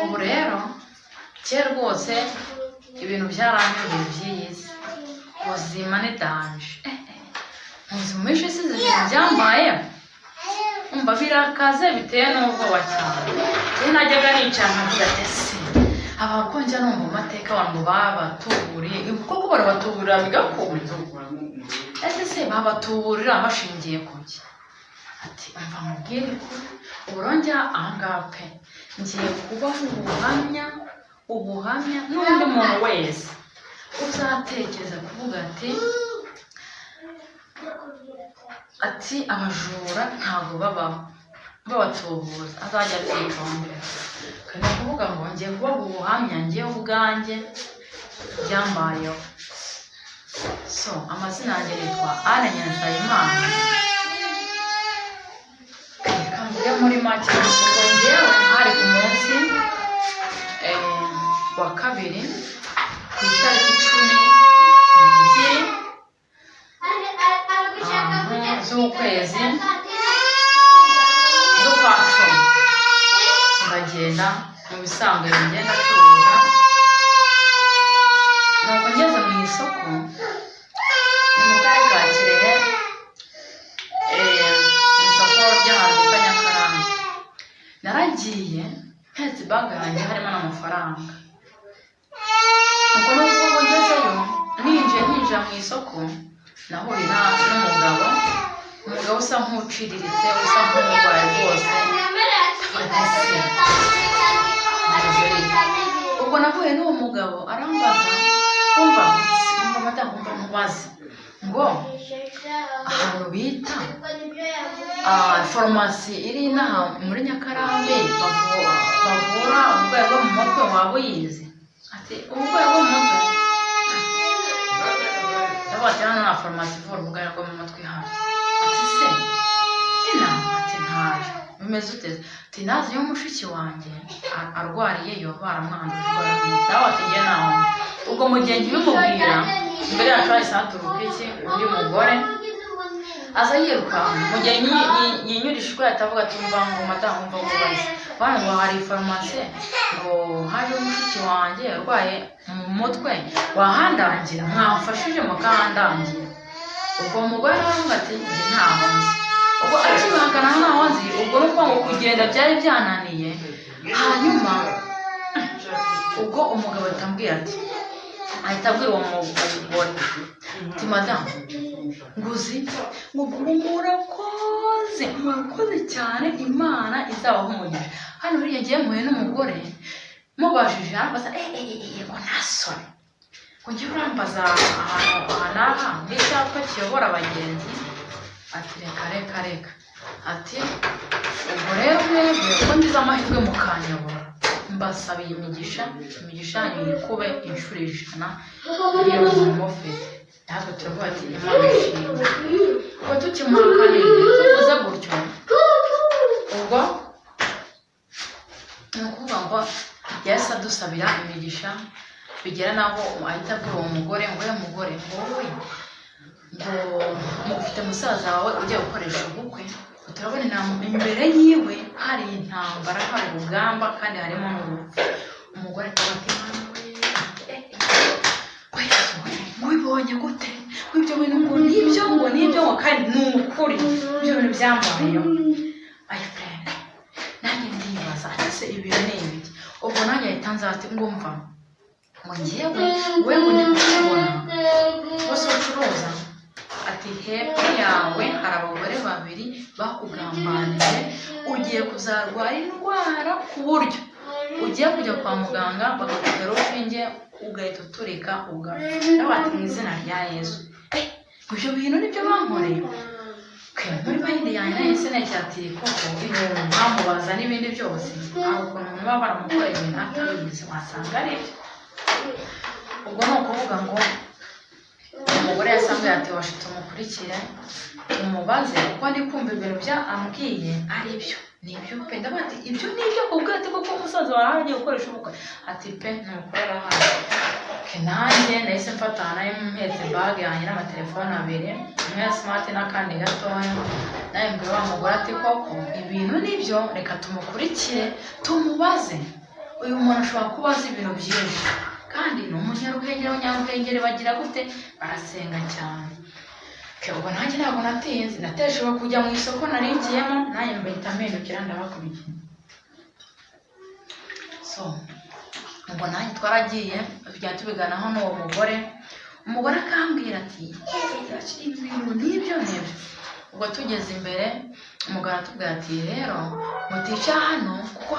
Ubu rero kera rwose ibintu byaranyobeye by'iyi si, ubuzima ni danger. Muzi muri isi ibintu byambayeho, umva birakaze, biteye n'ubwoba cyane. Njye najyaga nicara nkavuga ati: "Ese aba ko njya numva amateka, abantu babatuburiye koko barabatuburira bigakunda? Ese se babatuburira bashingiye ku ki?" Ati: "Umva mubwire ko ubu rero njya ahangaha pe, ngiye kubaha ubuhamya, ubuhamya n'undi muntu wese uzatekereza kuvuga ati abajura ntabwo babaho babatubuza, azajya abyitondera." Ni ukuvuga ngo ngiye kubaha ubuhamya ngiye ubwanjye byambayeho. So, amazina yanjye nitwa Anne Nyiranzayimana. Reka mvuge muri make. Ubwo ngewe hari ku munsi wa kabiri, ku itariki 12 z'ukwezi z'ukwa 10, ndagenda mu bisanzwe ngenda acuruza. Nuko ngeze mu isoko, ni mu karere ka Kirehe, mu isoko ry'ahantu bita Nyakarambi. Naragiye mpetse ibag yanjye harimo n'amafaranga. Ubwo nubwo ubwo ngezeyo, ninjiye, ninjira mu isoko, nahuye n'umugabo, umugabo usa nk'uciriritse, usa nk'umurwayi rwose. Ndavuga ati: "Se ubwo nahuye n'uwo mugabo, arambaza: 'Umva, umva madamu, umva nkubaze ngo ahantu bita farumasi iri inaha muri Nyakarambi bavura uburwayi bwo mu mutwe, waba uyizi?' Ati: 'Uburwayi bwo mu mutwe?' Ndavuga ati: 'Hano nta farumasi ivura uburwayi bwo mu mutwe ihari.' Ati: 'Se ina?' Ati: 'Ntayo.' Bimeze ute?' Ati: 'Naziyo mushiki wanjye arwariyeyo, baramwanduje indwara yo mu mutwe.' Nawe ati: 'Njye ntaho.' Ubwo mu gihe nkibimubwira, imbere yacu hahise haturuka iki, undi mugore aza yirukanka. Mu gihe yinyurishijwe, ahita avuga ati: 'Umva ngo madamu, umva nkubaze hano ngo hari farumasi, ngo haje mushiki wanjye arwaye mu mutwe, wahandangira? Mwamfashije mukahandangira?' Ubwo mugore aravuga ati: 'Njye ntaho nzi.' Ubwo akibihakana ntaho nzi, ubwo ni ukuvuga ngo kugenda byari byananiye. Hanyuma ubwo umugabo ahita ambwira ati, ahita abwira uwo mugore ati: 'Madamu, nguzi ngo murakoze, murakoze cyane, Imana izabaha umugisha. Hano buriya ngiye mpuye n'umugore, mubajije arambaza, eh eh eh, ngo nta soni, ngo njye urambaza ahantu aha n'aha nk'icyapa kiyobora abagenzi?' Ati: 'Reka, reka, reka.' Ati: 'Ubwo rero mwebwe ko ngize amahirwe mukanyobora, mbasabiye imigisha, imigisha yanyu yikube inshuro 100 iyo muntu mufite.' Natwe turavuga ati: 'Imana ishimwe.' Ubwo tukimuhakaniye, tuvuze gutyo, ubwo ni ukuvuga ngo yahise adusabira imigisha, bigera n'aho ahita abwira uwo mugore ngo: 'Ye mugore, ngo wowe ngo ufite musaza wawe ugiye gukoresha ubukwe, turabona imbere yiwe hari intambara, hari urugamba, kandi harimo n'urupfu.' Umugore akaba ati: 'Mwana we, eh, eh, we wibonye gute ngo ibyo bintu, ngo nibyo, ngo nibyo, ngo kandi ni ukuri ibyo bintu byambayeho?' My friend, nanjye ndibaza ati: 'Se ibi bintu ni ibiki?' Ubwo nanjye ahita nza ati: 'Ngumva ngo njyewe we ngo ndi kukubona bose ucuruza.' Ati: 'Hepfo yawe hari abagore babiri bakugambaniye, ugiye kuzarwara indwara ku buryo ugiye kujya kwa muganga bakagutera urushinge ugahita uturika ugapfa.' Nawe ati: 'Mu izina rya Yesu.' Eh, ibyo bintu nibyo bankoreye.' Okay, muri mind yanjye nahise ntekereza ati: 'Koko bamubaza n'ibindi byose, aho ukuntu umuntu baba baramukoreye ibintu atabizi, wasanga ari byo.' Ubwo ni ukuvuga ngo umugore yasambwiye ati: 'Washitse, umukurikire tumubaze, kuko ndi kumva ibintu bya ambwiye ari byo.' Nibyo pe. Ndavuga ati ibyo nibyo kubwira, ati koko umusaza wawe agiye gukoresha ubukwe? Ati pe, ni ukuri arahari. Okay, nanjye nahise mfata, nayo mpetse bag yanjye n'amatelefone abiri, imwe ya smart n'akandi gatoya. Nawe mbwira wa mugore ati koko ibintu nibyo, reka tumukurikire tumubaze. Uyu muntu ashobora kuba azi ibintu byinshi kandi ni umunyaruhengeri. Abanyaruhengeri bagira gute? Barasenga cyane. Okay, ubwo nanjye ntabwo natinze, nateshewe kujya mu isoko nari ngiyemo, nanjye mbahita mpindukira ndabakurikiye. So ubwo nanjye twaragiye, tujya tubiganaho n'uwo mugore. Umugore akambwira ati ibi bintu nibyo nibyo. Ubwo tugeze imbere, umugabo aratubwira ati rero mutica hano kuko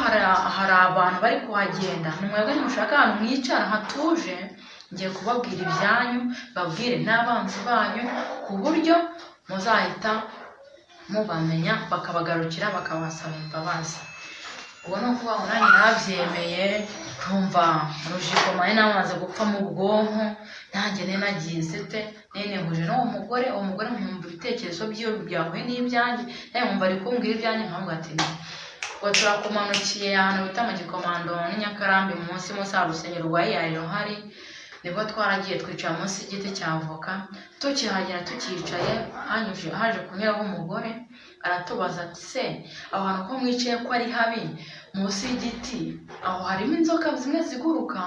hari abantu bari kuhagenda, ni mwebwe nimushaka ahantu mwicara hatuje, ngiye kubabwira ibyanyu, babwire n'abanzi banyu, ku buryo muzahita mubamenya bakabagarukira bakabasaba imbabazi. Ubwo ni ukuvuga ngo nanjye narabyemeye, nkumva urujiko mari namaze gupfa mu bwonko. Nanjye nari nagize te, nari n'uwo mugore. Uwo mugore nkumva ibitekerezo byiwe byahuye n'ibyanjye, nawe nkumva ari kumbwira ibyanjye, nkavuga ati no. Ubwo turakumanukiye ahantu bita mu Gikomando n'i Nyakarambi, munsi hari urusengero rwa Iyari ruhari. Nibwo twaragiye twicara munsi y'igiti cya avoka. Tukihagera tukicaye, hanyuje haje kunyuraho umugore, aratubaza ati se aho hantu ko mwicaye ko ari habi munsi y'igiti, aho harimo inzoka zimwe ziguruka,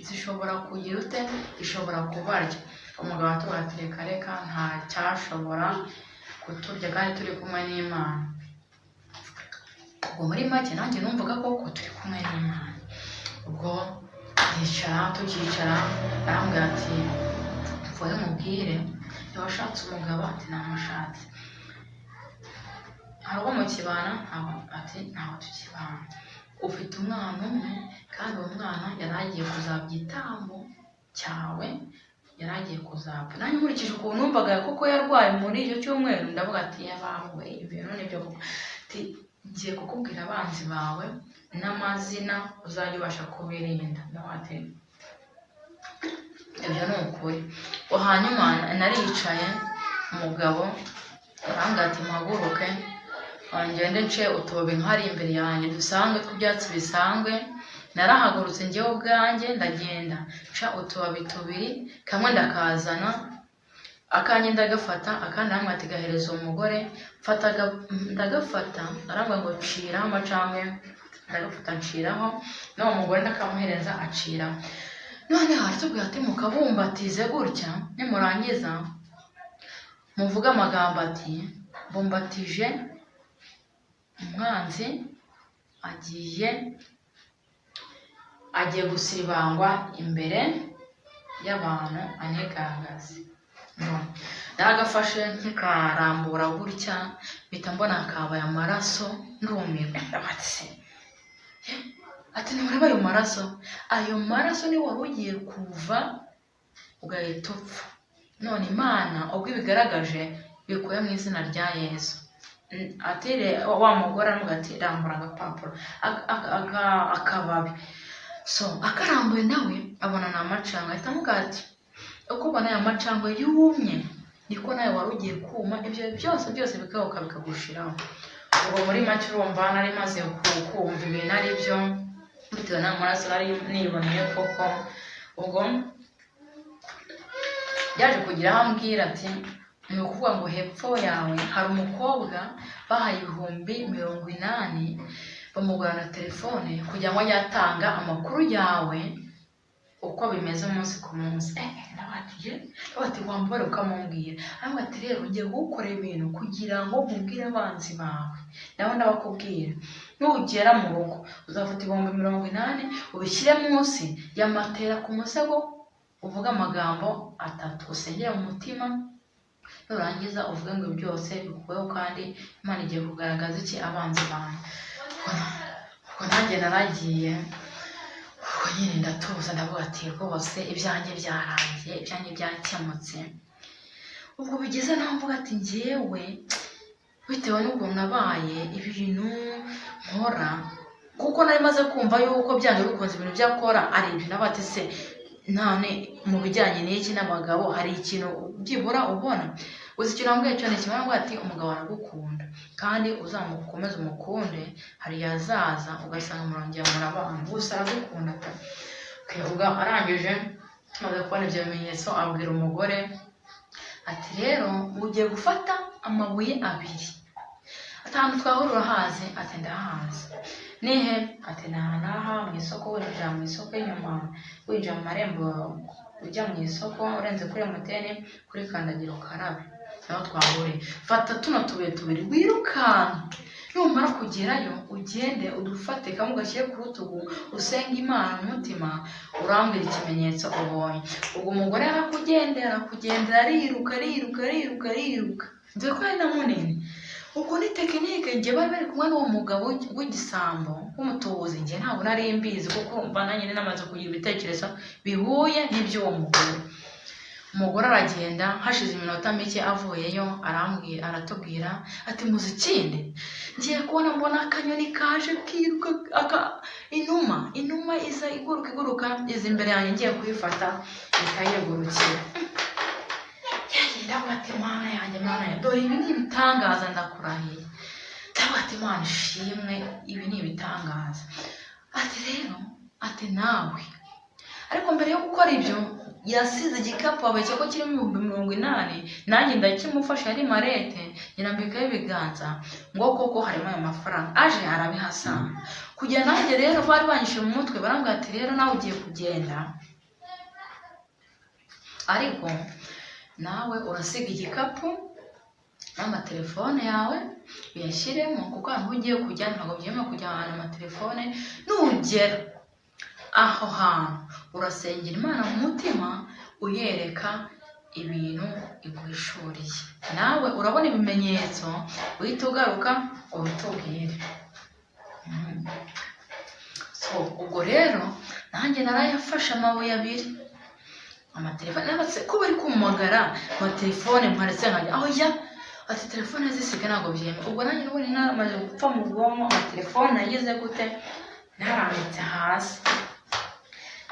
zishobora kugira ute, ishobora kubarya? Umugabo aratubwira ati reka reka, nta cyashobora kuturya kandi turi kumwe n'Imana. Ubwo muri make nanjye numvaga koko turi kumwe n'Imana. Ubwo ndicara, tukicara arambwira ati mvuye mubwire, ntiwashatse umugabo? Ati namushatse. Hari uwo mukibana? Ntabwo. Ati ntabwo tukibana. Ufite umwana umwe, kandi uwo mwana yari agiye kuzaba igitambo cyawe, yari agiye kuzapfa. Nanjye nkurikije ukuntu numvaga koko yarwaye muri icyo cyumweru, ndavuga ati yabawe, ibintu nibyo koko. Ati ngiye kukubwira abanzi bawe n'amazina, uzajya ubasha kubirinda. Ndavuga ati ibyo ni ukuri. Hanyuma naricaye, umugabo arambwira ati muhaguruke ngende nce utubabi nkari imbere yanjye dusanzwe tw'ibyatsi bisanzwe. Narahagurutse njyewe ubwanjye ndagenda nca utubabi tubiri, kamwe ndakazana, akanjye ndagafata, akandi arambwira ati gahereza uwo mugore. Mfata ndagafata, arambwira ngo ciraho amacandwe, ndagafata nciraho, n'uwo mugore ndakamuhereza aciraho. Noneho aratubwira ati mukabumbatize gutya, nimurangiza muvuge amagambo ati bumbatije umwanzi, agiye gusibangwa imbere y'abantu anigaragaze. Naragafashe nkikarambura gutya, mpita mbona kabaye amaraso, ndumirwa. Ndavuga ati se, ati ntureba ayo maraso? Ayo maraso ni wari ugiye kuva ugahita upfa, none Imana ubwo ibigaragaje bikuye mu izina rya Yesu. Ati wa mugore aravuga ati rambura agapapuro, akababi. So akarambuye nawe abona ni amacandwe, ahita amubwira ati uko ubona aya macandwe yumye niko nawe wari ugiye kuma, ibyo byose byose bikaguka bikagushiraho. Ubwo muri make urumva nari maze kumva ibintu ari byo bitewe n'amaraso nari niboneye koko. Ubwo byaje kugira aho ambwira ati ni ukuvuga ngo hepfo yawe hari umukobwa bahaye 80,000, bamugura na telefone kugira ngo ajye atanga amakuru yawe uko bimeze umunsi ku munsi. Ndavuga ati wambare ukamubwira. Aravuga ati rero ngiye kugukorera ibintu kugira ngo nkubwire abanzi bawe, nawe ndabakubwira. Nugera mu rugo uzafata 80,000 ubishyire munsi ya matera ku musego, uvuge amagambo atatu, usengere mu mutima, nurangiza uvuge ngo byose bikuweho kandi Imana igiye kugaragaza iki abanzi bawe. Ubwo nanjye naragiye, ubwo nyine ndatuza, ndavuga ati rwose ibyanjye byarangiye, ibyanjye byakemutse. Ubwo bigeze naho mvuga ati njyewe bitewe n'ukuntu nabaye, ibintu nkora, kuko nari maze kumva yuko byanze bikunze ibintu byo akora ari ibyo. Nawe ati se none mu bijyanye n'iki n'abagabo hari ikintu byibura ubona? Gusa ikintu wambwiye cyo ni kimwe, arambwira ati umugabo aragukunda kandi uzamukomeze umukunde, hari igihe azaza ugasanga murongera murabana, gusa aragukunda pe. Okay, ubwo arangije, tumaze kubona ibyo bimenyetso, abwira umugore ati rero ugiye gufata amabuye abiri atanu twahura, urahazi? Ati ndahazi. Nihe? Ati ni aha n'aha mu isoko, winjira mu isoko inyuma, winjira mu marembo ujya mu isoko, urenze kuri MTN, kuri kandagira ukarabe, naho twahuriye. Fata tuno tubuye tubiri wirukanka, numara kugerayo ugende udufate, kamwe ugashyire ku rutugu, usenge Imana mu mutima, urambwira ikimenyetso ubonye. Ubwo umugore arakugendera, arakugendera, ariruka, ariruka, ariruka, ariruka, dore ko ari na munini. Ubwo ni technique. Njye bari kumwe n'uwo mugabo w'igisambo w'umutubuzi, njye ntabwo nari mbizi, kuko urumva nanjye namaze kugira ibitekerezo bihuye n'iby'uwo mugore. Umugore aragenda, hashize iminota mike avuyeyo arambwira, aratubwira ati muzi ikindi? Ngiye kubona mbona akanyoni kaje kiruka, aka inuma, inuma iza iguruka, iguruka iza imbere yanjye, ngiye kuyifata ikayigurukira. Ndavuga ati Mana yanjye, Mana yanjye, dore ibi ni ibitangaza, ndakurahiye. Ndavuga ati Mana ishimwe, ibi ni ibitangaza. Ati rero, ati nawe ariko mbere yo gukora ibyo yasize igikapu abeshya ko kirimo 80,000, nanjye ndakimufasha, yari mallette, nyirambikaho ibiganza ngo koko harimo ayo mafaranga, aje arabihasanga. Kugira nanjye rero bari banyishe mu mutwe, barambwira ati rero nawe ugiye kugenda, ariko nawe urasiga igikapu n'amatelefone yawe uyashyiremo, kuko ahantu ugiye kujya ntabwo byemewe kujya ahantu amatelefone. Nugera aho hantu urasengera Imana mu mutima, uyereka ibintu iguhishuriye, nawe urabona ibimenyetso, uhita ugaruka ubitubwire. So ubwo rero nanjye narayafashe amabuye abiri, amatelefone nabatse ko bari kumagara amatelefone, mwaretse nkajya aho ya ati telefone zisiga ntabwo byemewe. Ubwo nanjye n'ubundi naramaze gupfa mu bwonko, amatelefone nagize gute, narambitse hasi,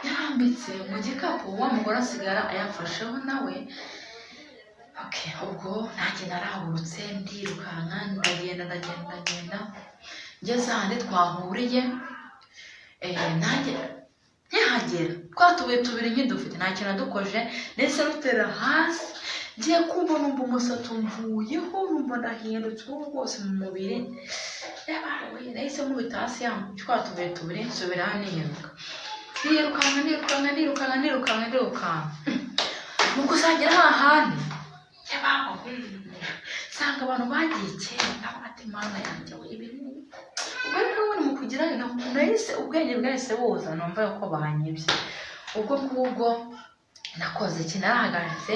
yarambitse mu gikapu, wa mugore asigara ayafasheho nawe. Okay, ubwo nanjye narahurutse, ndirukanka, ndagenda, ndagenda, ndagenda, ngeze ahandi twahuriye, nanjye nkihagera twa tubuye tubiri nkidufite, nta kintu nadukoje, ndetse rutera hasi. Ngiye kumva numva umusatsi umvuyeho, numva ndahindutse uruhu rwose mu mubiri. Yabawe, nahise nkubita hasi ya twa tubuye tubiri, nsubira niruka, nirukanka, nirukanka, nirukanka, nirukanka, nirukanka, mu kuzagera hahandi yabawe nsanga abantu bagiye kera. Ndavuga ati Mana yanjye we, ibi ni ubwo. Ariko n'ubundi mu kugerayo nahise ubwenge bwahise buza, numva yuko banyibye. Ubwo ngubwo nakoze iki? Narahagaze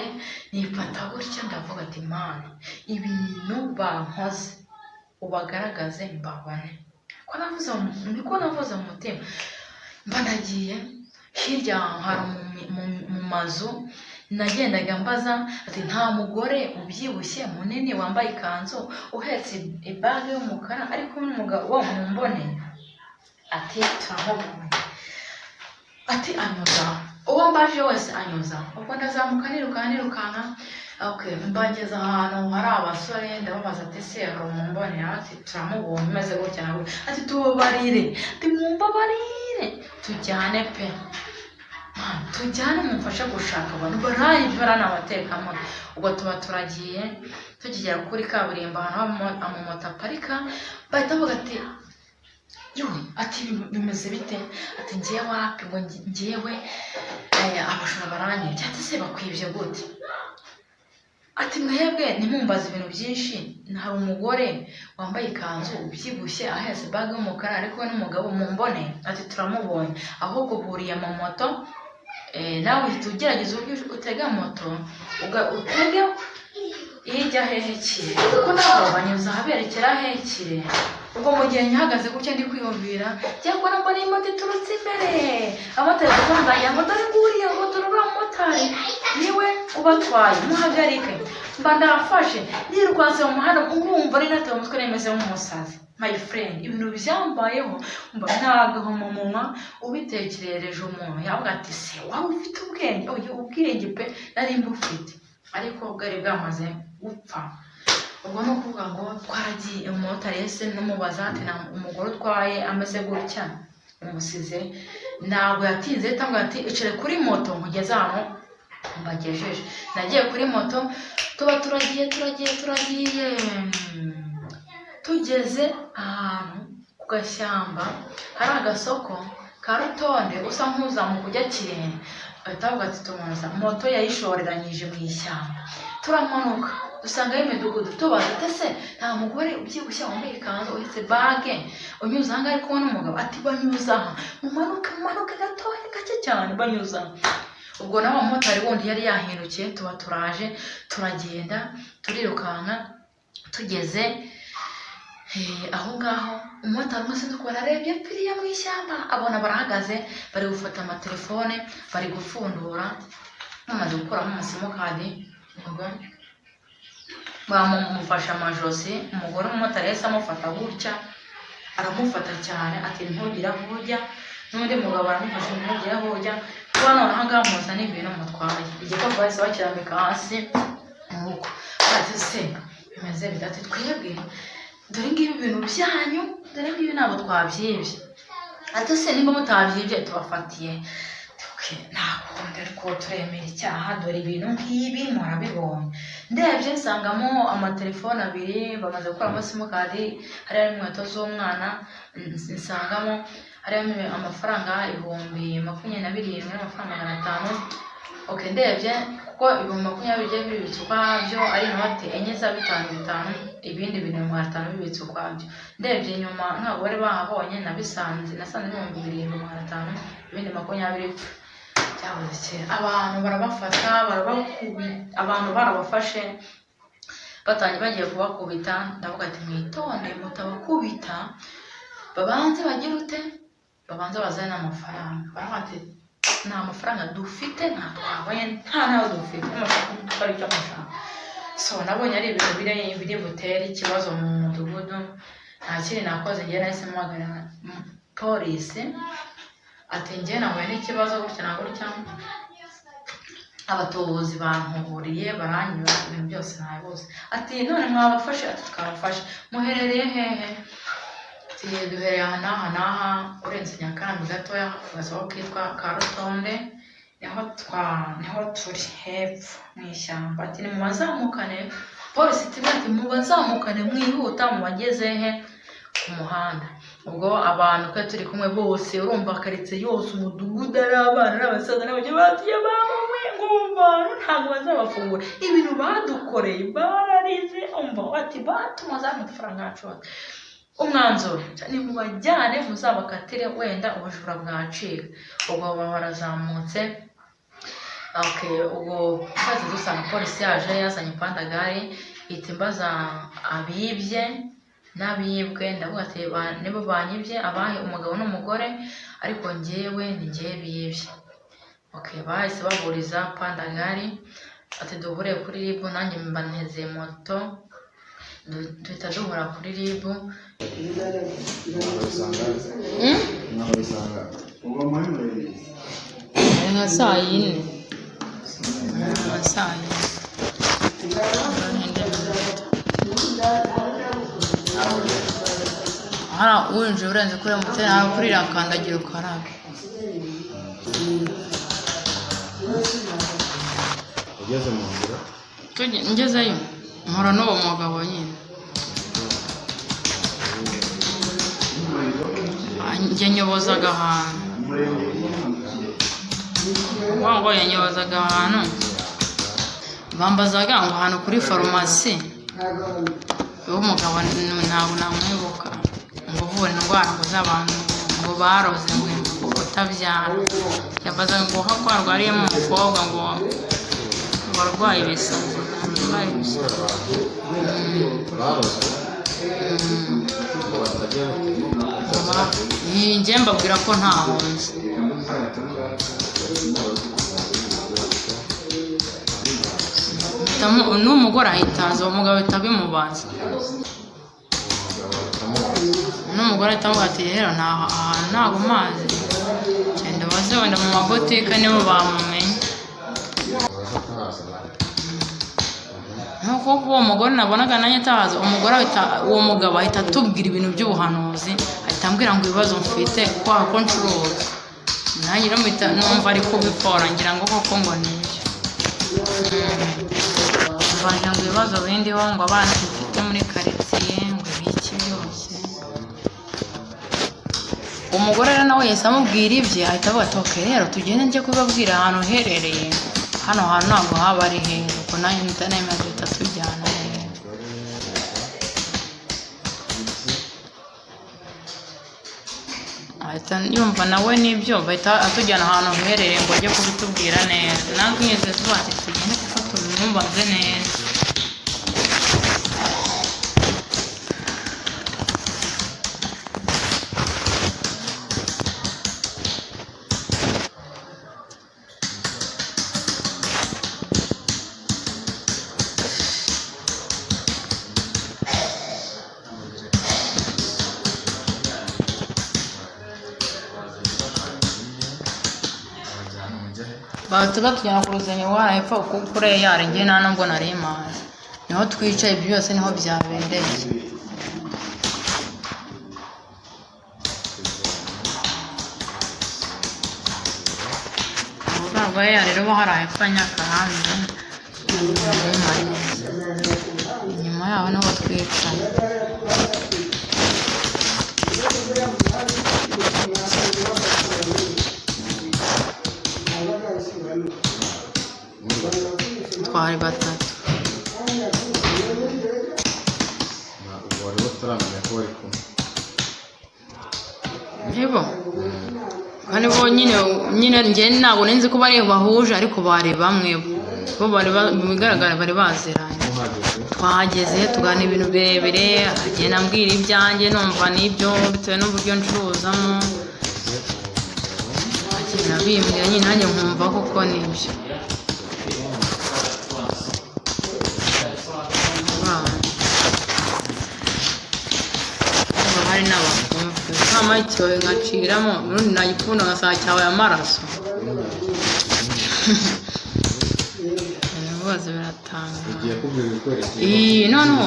nifata gutya, ndavuga ati Mana, ibintu bankoze ubagaragaze mbabone. Ko navuze niko navuze mu mutima, mba nagiye hirya hari mu mazu, nagendaga mbaza ati nta mugore ubyibushye munini wambaye ikanzu uhetse ibage y'umukara ari kumwe n'umugabo wo mumbone? Ati turamubonye. Ati anyuza, uwo mbaje wese anyuza. Ubwo ndazamuka, nirukanka, nirukanka, okay, mbageza ahantu hari abasore, ndababaza ati ese hari umumbone? Ati turamubonye, umeze gutya na gutya. Ati tubabarire, ati mumbabarire tujyane pe, Man, tujyane mumfashe gushaka abantu barayi baranabatekamo. Ubwo tuba turagiye, tukigera kuri kaburimbo ahantu amamoto aparika, bahita bavuga ati yewe, ati bimeze bite? Ati ngewe wapi, ngo ngewe abajura baranyibye. Ati se bakwibye gute? Ati mwebwe ntimumbaze ibintu byinshi, hari umugore wambaye ikanzu ubyibushye ahetse bag y'umukara ari kumwe n'umugabo mumbone? Ati turamubonye, ahubwo buriye amamoto. Nawe uhita ugerageza uburyo utega moto, utege ijya hehe kire, kuko nabo banyuze ahaberekera hekire. Ubwo mu gihe nyihagaze gutya ndi kwiyumvira, njya kubona mbona imoto iturutse imbere, abamotari baravuga ngo dore nguriya, ngo dore uriya mumotari niwe ubatwaye, muhagarike. Mba ndafashe nirukanse mu muhanda, urumva ari natewe umutwe, nemeze nk'umusazi. My friend, ibintu byambayeho mba nagahomamunwa. Ubitekerereje umuntu yavuga ati se waba ufite ubwenge? Oya, ubwenge pe nari mbufite, ariko bwari bwamaze gupfa. Ubwo ni ukuvuga ngo twaragiye, umumotari yahise numubaza ati: "Nta umugore utwaye ameze gutya umusize?" Ntabwo yatinze, ahita ambwira ati: "Icare kuri moto nkugeze ahantu mbagejeje." Nagiye kuri moto, tuba turagiye, turagiye, turagiye, tugeze ahantu ku gashyamba hari agasoko ka Rutonde, usa nk'uzamuka ujya Kirenge, bahita bavuga ati tumanuza moto. Yayishoreranyije mu ishyamba, turamanuka, dusangayo imidugudu, tubaza ati: "Ese nta mugore ubyibushye wambaye ikanzu uhetse bag unyuze aha ngaha ari kumwe n'umugabo?" Ati: "Banyuze aha, mumanuke, mumanuke gatoya, gake cyane, banyuze aha." Ubwo nawe mumotari wundi yari yahindukiye, tuba turaje, turagenda, turirukanka, tugeze aho ngaho, umumotari umwe sinzi ukuntu arebye piriya mu ishyamba, abona barahagaze bari gufata amatelefone, bari gupfundura, bamaze gukuramo amasimukadi, ubwo bamufashe amajosi. Umugore w'umumotari yahise amufata gutya, aramufata cyane, ati: "Ntugire aho ujya." N'undi mugabo aramufasha: "Ntugire aho ujya." Kuba noneho aha ngaha muzana ibintu mutwaye, igikapu bahise bakirambika hasi. Nuko ati: "Se bimeze bite?" Ati: "Twebwe dore ngibi ibintu byanyu, dore ngibi, ntabwo twabyibye." Ati: "Se nimba mutabyibye tubafatiye?" Okay, nta kundi, ariko turemera icyaha, dore ibintu nk'ibi murabibonye. Ndebye nsangamo amatelefone abiri bamaze gukuramo simukadi, hariya inkweto z'umwana, nsangamo harimo amafaranga 27,000 n'amafaranga 500. Okay, ndebye kuko 20,000 bigiye bibitse ukwabyo, ari inoti enye za bitanu bitanu, ibindi bintu 500 bibitse ukwabyo. Ndebye inyuma ntabwo bari bahabonye, nabisanze, nasanze 7,500, ibindi 20 byabuze kera. Abantu barabafata, barabakubita, abantu barabafashe, batangiye bagiye kubakubita. Ndavuga ati: "Mwitonde mutabakubita, babanze bagire ute, babanze bazane amafaranga." Baravuga ati: "Nta mafaranga dufite, nta twabonye, nta nayo dufite, n'amafaranga icyo mushaka." So nabonye ari ibintu biri butere ikibazo mu mudugudu. Nta kindi nakoze njye, nahise mpamagara polisi, ati: "Njye nahuye n'ikibazo gutya na gutya, abatubuzi bankuburiye, baranyura, ibintu byose nabibuze." Ati: "None mwabafashe?" Ati: "Twabafashe." "Muherereye hehe?" Ati: "Duhereye aha n'aha n'aha, urenze Nyakarambi gatoya, ku gasoko kitwa Karutonde, niho turi hepfo mu ishyamba." Ati: "Nimubazamukane." Polisi iti: "Mubazamukane mwihuta, mubageze he ku muhanda." Ubwo abantu twe turi kumwe bose, urumva karitsiye yose, umudugudu, ari abana n'abasaza n'abageni, batuye baba we ngo bantu ntabwo bazabafungura, ibintu badukoreye, bararize. Umva, bati batumaze amafaranga yacu yose. Umwanzuro ni mubajyane muzabakatire, wenda ubujura bwacika. Ubwo baba barazamutse. Okay, ubwo twahise dusanga polisi yaje, yazanye pandagari, ihita imbaza abibye n'abibwe. Ndavuga ati: "Nibo banyibye, abahe umugabo n'umugore, ariko njyewe ni njyewe bibye." Okay, bahise baburiza pandagari, ati: "Duhure kuri RIB." Nanjye mba nteze moto, duhita duhura kuri RIB. Nkaho bisanga. Ari nka saa yine, nka saa yine n'indi minota. Hari winjiye urenze kuri MTN, hari kuri iriya kandagira ukarabe. Ugeze mu nzira? Ngezeyo mpura n'uwo mugabo nyine. Ah, njye nyobozaga ahantu, ukuvuga ngo yanyobozaga ahantu, bambazaga ngo ahantu kuri farumasi. Uwo mugabo ntabwo namwibuka, ngo uvura indwara ngo z'abantu ngo baroze, ngo kutabyara. Yambazaga ngo ko arwariyemo umukobwa ngo warwaye ibisazi, arwaye ibisazi. Barozwe ngo batajya. Njye mbabwira ko ntaho nzi. N'umugore ahita aza, uwo mugabo ahita abimubaza, n'umugore ahita amubaza ati: "Rero nta ahantu ntabwo mazi, genda ubaze wenda mu mabotike nibo bamumenye." Baza kuhaza. Nkuko uwo mugore nabonaga nanjye atahaza, umugore ahita, uwo mugabo ahita atubwira ibintu by'ubuhanuzi, ahita ambwira ngo ibibazo mfite kwa ko ncuruza, nanjye rero mpita numva ari kubikora, ngira ngo koko ngo nibyo. Mvanje ngo ibibazo bindiho, ngo abana mfite muri karitsiye, ngo ibiki byose. Umugore rero nawe yahise amubwira ibye, ahita avuga ati: "Okay, rero tugende njye kubabwira ahantu uherereye, hano hantu ntabwo haba ari heza." Ubwo nanjye mpita nemera, duhita tujyana rero. Ahita yumva nawe n'ibyo, bahita atujyana ahantu uherereye ngo ajye kubitubwira neza. Natwe mwese tuba ati tugende kuko tubimumbaze neza. Abajyana mujya he? Bahita batujyana ku rusengero rwa hepfo kuri eyari. Njye nta nubwo nari mpazi, niho twicaye, ibyo byose niho byabereye. Urubuga rwa eyari rero hari hepfo ya Nyakarambi, nari mpazi, inyuma yaho niho twicaye. Twari batatu. Ubwo wari bataramenya ko bari kumwe? Nibo kandi bo nyine njye ntabwo nzi ko bari bahuje, ariko bari bamwe bo bari mu bigaragara bari baziranye. Muhageze? Twahageze tugana ibintu birebire, agenda ambwira ibyanjye, numva n'ibyo bitewe n'uburyo ncuruzamo, agenda abimbwira nyine, nanjye nkumva koko nibyo. Bana. Haba hari n'abapfumu, nkama ikibabi nkaciramo, ubundi nagipfunda ngasanga cyabaye amaraso. Ibintu rwose biratangaje. Ugiye kubwira ibikwerekeye? Iyi noneho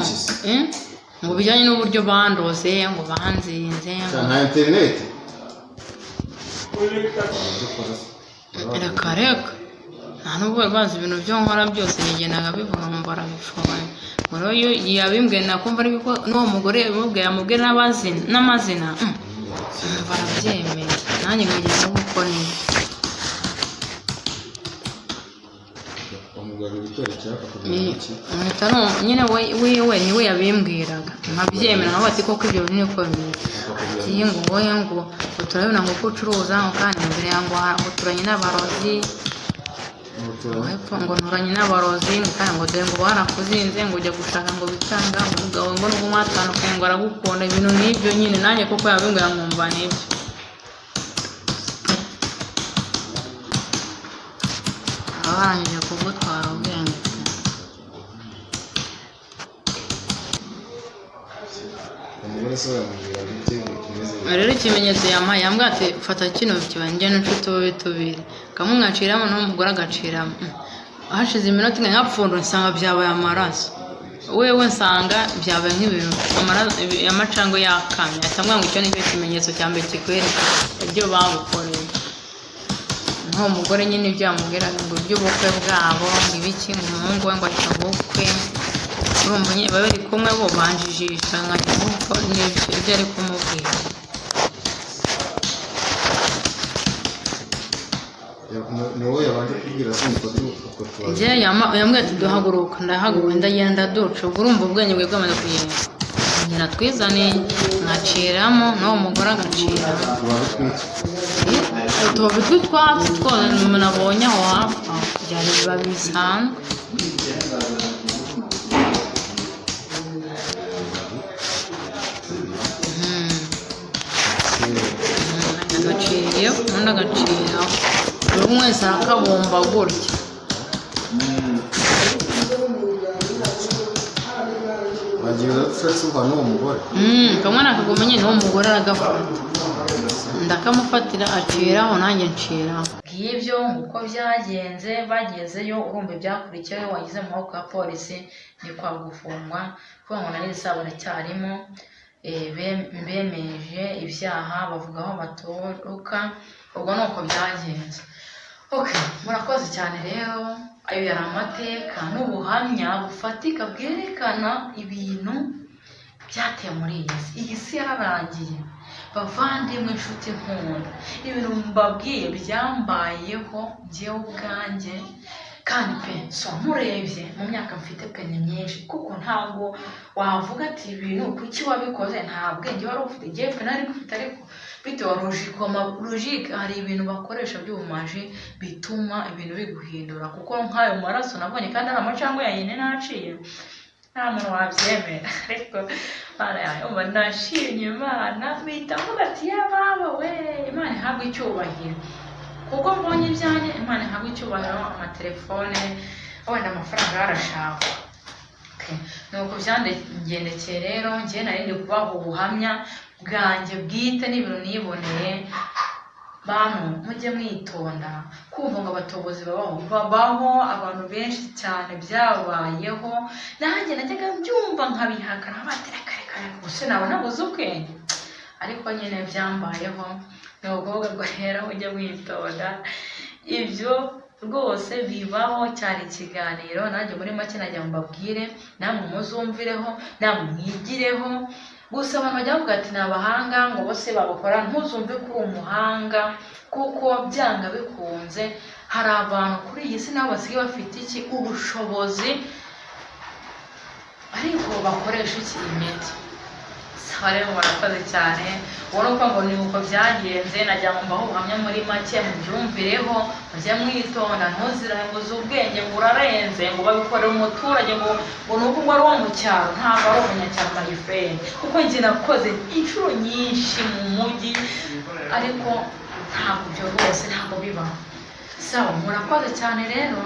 ngo bijyanye n'uburyo bandoze, ngo banzinze, ngo Nta interineti? Reka reka, nta nubwo bari bazi ibintu byo nkora byose, yagendaga abivuga ngo barabifoye. Ngo rero iyo yabimbwiye nakumva ariko n'uwo mugore yabimubwiye, yamubwiye n'amazina, barabyemeye, nanjye nkagira ngo kuko nibyo. Umugabo ibikwerekeye akakubwira iki? Mpita nyine wewe niwe yabimbwiraga nkabyemera, nkavuga ati koko ibyo bintu niko bimeze. Ati ngo wowe ngo turabona ngo uko ucuruza, ngo kandi imbere yawe ngo ngo turanye n'abarozi, ngo hepfo ngo nturanye n'abarozi, ngo kandi ngo dore ngo barakuzinze, ngo ujya gushaka ngo bikanga, ngo umugabo ngo nubwo mwatandukanye ngo aragukunda, ibintu nk'ibyo nyine. Nanjye koko yabimbwira nkumva nibyo. Baba barangije kugutwara ubwenge pe. Umugore se yamubwira bite bimeze bite? Rero ikimenyetso yampaye, yambwiye ati fata kino kibabi njye n'inshuti tube tubiri, kamwe ngaciramo n'umugore agaciramo. Hashize iminota imwe nkapfundura nsanga byabaye amaraso, wewe nsanga byabaye nk'ibintu amacandwe yakamye. Ahita ambwira ngo icyo ni cyo kimenyetso cya mbere kikwereka ibyo bagukoreye. Nk'uwo mugore nyine ibyo yamubwiraga ngo iby'ubukwe bwabo, ngo ibiki, ngo umuhungu we ngo ahita ubukwe, urumva nyine baba bari kumwe, bo banjijisha nkagira ngo nibyo ibyo ari kumubwira. Ni wowe yabanje kubwira se ngo utwo tubabi? Njye yambwiye ati duhaguruka, ndahaguruka ndagenda duca. Ubwo urumva ubwenge bwe bwamaze kugenda, nyina twizaniye nkaciramo n'uwo mugore agaciramo. Tubabi tw'iki? Utubabi tw'utwatsi twose umuntu abonye aho hafi aho, byari ibibabi bisanzwe. Agaciriye undi agaciraho, buri umwe wese arakabumba gutya. Wagiye udashatse uhana n'uwo mugore? Kamwe nakaguma nyine, uwo mugore aragafata. Ndakamufatira aciraho, nanjye nciraho. Ngibyo uko byagenze. Bagezeyo, urumva ibyakurikiyeho, wageze mu maboko ya polisi ni kwa gufungwa, kuvuga ngo nari isaba baracyarimo. Bemeje ibyaha, bavuga aho baturuka, ubwo ni uko byagenze. Okay, murakoze cyane rero. Ayo yari amateka n'ubuhamya bufatika bwerekana ibintu byateye muri iyi si. Iyi si yararangiye. Bavandimwe, inshuti nkunda, ibintu mbabwiye byambayeho njyewe ubwanjye, kandi pe, so nkurebye mu myaka mfite pe, ni myinshi, kuko ntabwo wavuga ati ibintu kuki wabikoze, nta bwenge wari ufite. Njyewe pe nari mfite, ariko bitewe logique, hari ibintu bakoresha by'ubumaji bituma ibintu biguhindura, kuko nk'ayo maraso nabonye kandi ari amacangwe ya nyine naciye, nta muntu wabyemera. Ariko Mana yawe, umva, nashimye Imana, mpita mvuga ati yababa we, Imana ihabwe icyubahiro kuko mbonye ibyanjye. Imana ihabwe icyubahiro. Amatelefone, wenda amafaranga yarashakwa. Okay. Nuko byangendekeye rero. Njye nari ndi kubaha ubuhamya bwanjye bwite n'ibintu niboneye. Bantu, mujye mwitonda kumva ngo abatobozi babaho. Babaho, abantu benshi cyane byabayeho. Nanjye najyaga mbyumva nkabihakana, bati reka reka reka, gusa naba nabuze ubwenge, ariko nyine byambayeho. Ni ukuvuga ngo rero mujye mwitonda, ibyo rwose bibaho. Cyari ikiganiro nanjye muri make najya ngo mbabwire, namwe muzumvireho, namwe mwigireho. Gusa abantu bajya bavuga ati ni abahanga ngo bose babakora. Ntuzumve ko uri umuhanga, kuko byanga bikunze hari abantu kuri iyi si nabo basigaye bafite iki, ubushobozi, ariko bakoresha iki, imiti. Sawa rero, murakoze cyane. Ubona uko ngo ni uko byagenze. Najya ngo mbaho ubuhamya muri make, mubyumvireho, mujye mwitonda. Ntuziranguze ubwenge ngo urarenze, ngo babikorera umuturage, ngo ni uko ngo ari uwo mu cyaro. Ntabwo ari umunyacyaro, my friend, kuko njye nakoze inshuro nyinshi mu mujyi, ariko ntabwo ibyo rwose ntabwo bibaho. Sawa, murakoze cyane rero.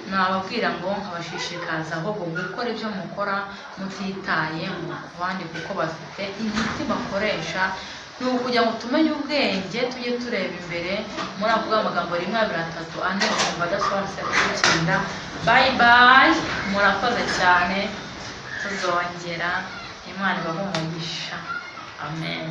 Nababwira ngo nkabashishikaza ahubwo gukora ibyo mukora mutitaye ku bandi, kuko bafite imiti bakoresha. Ni ukugira ngo tumenye ubwenge, tujye tureba imbere. Muri avuga amagambo rimwe, abiri, atatu, ane, ukumva adasobanutse, kugukinda. Bye bye, murakoze cyane, tuzongera. Imana ibahe umugisha, amen.